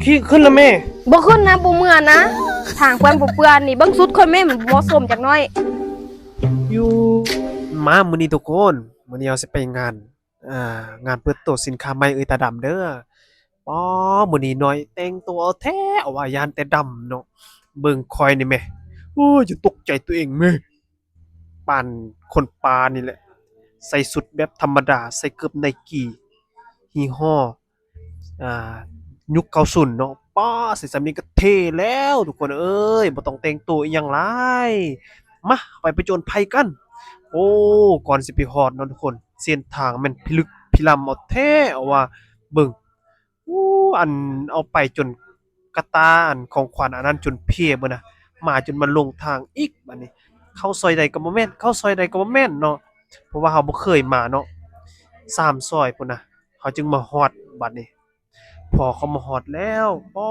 ຂີ່ຂຶ້ນລະແມ່. ບໍ່ຂຶ້ນນະ ບໍ່ເມື່ອນະ ທາງເປື້ອນບໍ່ເປື້ອນນີ້ ເບິ່ງຊຸດຂ້ອຍແມ່ນບໍ່ເໝາະສົມຈັກໜ້ອຍຢູ່. ມາມື້ນີ້ທຸກຄົນ ມື້ນີ້ເຮົາຊິໄປງານ ອ່າ ງານເປີດໂຕສິນຄ້າໃໝ່ເອື້ອຍຕາດຳເດີ. ປໍ ມື້ນີ້ນ້ອຍແຕ່ງໂຕເອົາແທ້ເອົາວ່າ ຢ້ານແຕ່ດຳເນາະ. ເບິ່ງຂ້ອຍນີ້ແມ ໂອ້ຍ ຈະຕົກໃຈຕົວເອງແມ. ປານຄົນປ່ານີ້ແຫຼະ ໃສ່ຊຸດແບບທຳມະດາ ໃສ່ເກີບໄນກີ ຍີ່ຫໍ້ ອ່າ ຍຸກເກົ້າສິບເນາະ. ປ້າ ໃສ່ສ່ຳນີ້ກໍເທ່ແລ້ວທຸກຄົນເອີຍ ບໍ່ຕ້ອງແຕ່ງໂຕອີ່ຫຍັງຫຼາຍ. ມາ ໄປປະຈົນໄພກັນ. ໂອ້ ກ່ອນຊິໄປຮອດເນາະທຸກຄົນ ເສັ້ນທາງແມ່ນພິລຶກພິລຳເອົາແທ້ເອົາວ່າ. ເບິ່ງ ໂອ້ ອັນເອົາໄປຈົນກະຕ່າ ອັນຂອງຂວັນອັນນັ້ນຈົນເພເບິດນະ ໝາຈົນມາຫຼົງທາງອີກ. ບາດນີ້ເຂົ້າຊອຍໃດກໍບໍ່ແມ່ນ ເຂົ້າຊອຍໃດກໍບໍ່ແມ່ນເນາະ ເພາະວ່າເຮົາບໍ່ເຄີຍມາເນາະ. ສາມຊອຍພຸ້ນນະ ເຮົາຈຶ່ງມາຮອດ. ບາດນີ້ພໍເຂົາມາຮອດແລ້ວ ປໍ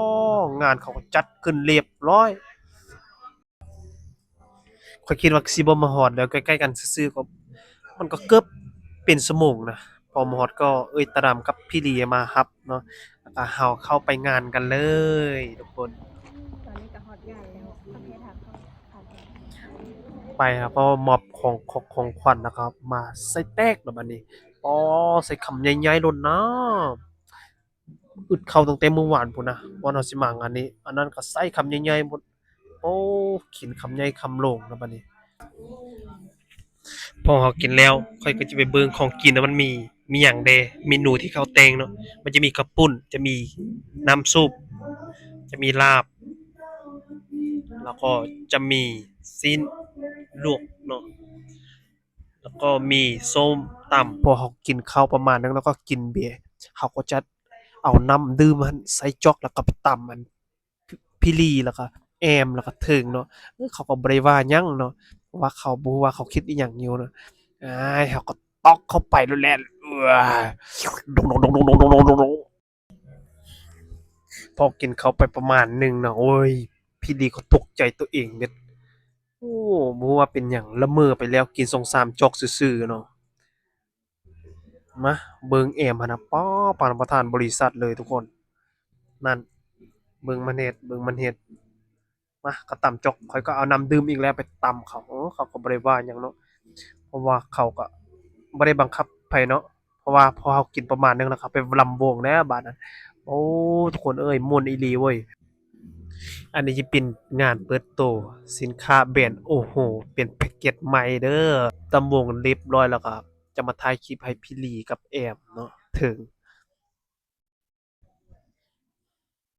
ງານເຂົາກໍຈັດຂຶ້ນລຽບຮ້ອຍ. ຂ້ອຍຄິດວ່າຊິບໍ່ມາຮອດແລ້ວ ໃກ້ໆກັນຊື່ໆ ກໍ ມັນກໍເກືອບເປັນຊົ່ວໂມງນະ. ພໍມາຮອດກໍເອື້ອຍຕາດຳກັບພີ່ລີມາຮັບເນາະ ແລ້ວກໍເຮົາເຂົ້າໄປງານກັນເລີຍທຸກຄົນ. ຕອນນີ້ກໍຮອດງານແລ້ວ ໄປຫາພໍ່ມອບຂອງ ຂອງຂວັນ ແລ້ວກໍມາໃສ່ແຕກແລ້ວບາດນີ້. ອໍ ໃສ່ຄຳໃຫຍ່ໆໂລດນະ. ອຶດເຂົ້າຕັ້ງແຕ່ມື້ວານພຸ້ນນະ ກ່ອນເຮົາຊິມາງານນີ້ ອັນນັ້ນກໍໃສ່ຄຳໃຫຍ່ໆໝົດ. ໂອ້ ກິນຄຳໃຫຍ່ຄຳຫຼວງນະບາດນີ້. ພໍເຮົາກິນແລ້ວ ຂ້ອຍກໍຈະໄປເບິ່ງຂອງກິນວ່າມັນມີ ມີຫຍັງແດ່ ເມນູທີ່ເຂົາແຕ່ງເນາະ. ມັນຈະມີເຂົ້າປຸ້ນ ຈະມີນ້ຳຊຸບ ຈະມີລາບ ແລ້ວກໍຈະມີຊີ້ນລວກເນາະ ແລ້ວກໍມີສົ້ມຕຳ. ພໍເຮົາກິນເຂົ້າປະມານໜຶ່ງ ແລ້ວກໍກິນເບຍ ເຮົາກໍຈະເອົານ້ຳດື່ມຫັ້ນໃສ່ຈອກ ແລ້ວກໍໄປຕຳອັນ ພີ່ລີ ແລ້ວກໍແອມ ແລ້ວກໍເຖິງເນາະ. ເອີ ເຂົາກໍບໍ່ໄດ້ວ່າຫຍັງເນາະ ເພາະວ່າເຂົາບໍ່ຮູ້ວ່າເຂົາຄິດອີ່ຫຍັງຢູ່ເນາະ. ອ້າຍ ເຮົາກໍຕອກເຂົ້າໄປໂລດແຫຼະ. ພໍກິນເຂົ້າໄປປະມານໜຶ່ງນະ ໂອ້ຍ ພີ່ລີກໍຕົກໃຈຕົວເອງເບິດ. ໂອ້ ບໍ່ຮູ້ວ່າເປັນຫຍັງ ລະເມີໄປແລ້ວ ກິນສອງສາມຈອກຊື່ໆເນາະ. ມາເບິ່ງແອມຫັ້ນນະ ປ້າ ປານປະທານບໍລິສັດເລີຍທຸກຄົນ. ນັ້ນ ເບິ່ງມັນເຮັດ ເບິ່ງມັນເຮັດ. ມາ ກໍຕຳຈອກ ຂ້ອຍກໍເອົານ້ຳດື່ມອີກແລ້ວໄປຕຳເຂົາ. ເອີ ເຂົາກໍບໍ່ໄດ້ວ່າຫຍັງເນາະ ເພາະວ່າເຂົາກໍບໍ່ໄດ້ບັງຄັບໃຜເນາະ ເພາະວ່າພໍເຮົາກິນປະມານໜຶ່ງແລ້ວ ເຂົາໄປລຳວົງແລ້ວບາດນັ້ນ. ໂອ້ ທຸກຄົນເອີຍ ມ່ວນອີ່ຫຼີເວີຍ. ອັນນີ້ຈະເປັນງານເປີດໂຕສິນຄ້າແບນໂອໂຮ ເປັນແພັກເກັດໃໝ່ເດີ. ຕຳວົງລຽບຮ້ອຍແລ້ວກໍຈະມາຖ່າຍຄລິບໃຫ້ພີ່ລີກັບແອມເນາະ ເຖິງ